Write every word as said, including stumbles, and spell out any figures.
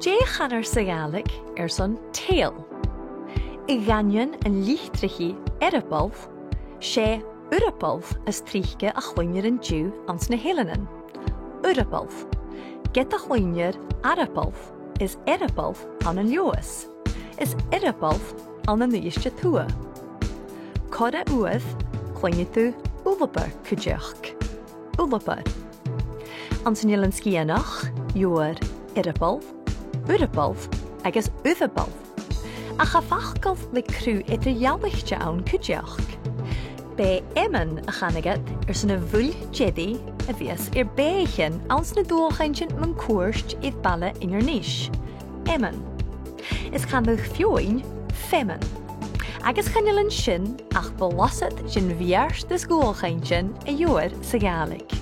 Dè chanar sa Ghàidhlig airson tail? A dh'aindeoin an litreachadh earball, 's e earball as trice a chluinnear an-diugh anns na h-eileanan. Earball. Ged a chluinnear arball is earball ann an Leòdhas, is earball ann an Uibhist a Tuath. Corra uair, cluinnidh tu ulabair cuideachd. Ulabair. Anns an Eilean Sgitheanach, gheibhear earball, earball agus earball. Ach tha facal le cruth eadar-dhealaichte ann cuideachd. B' e eamann a chanadh iad airson a' bhuill deiridh a bhios air beathaichean anns na dualchainntean mun cuairt air baile Inbhir Nis. Eamann. Is chanadh feadhainn feamainn. Agus chan eil an sin ach blasad den bheartas dhualchainntean a gheibhear sa Ghàidhlig.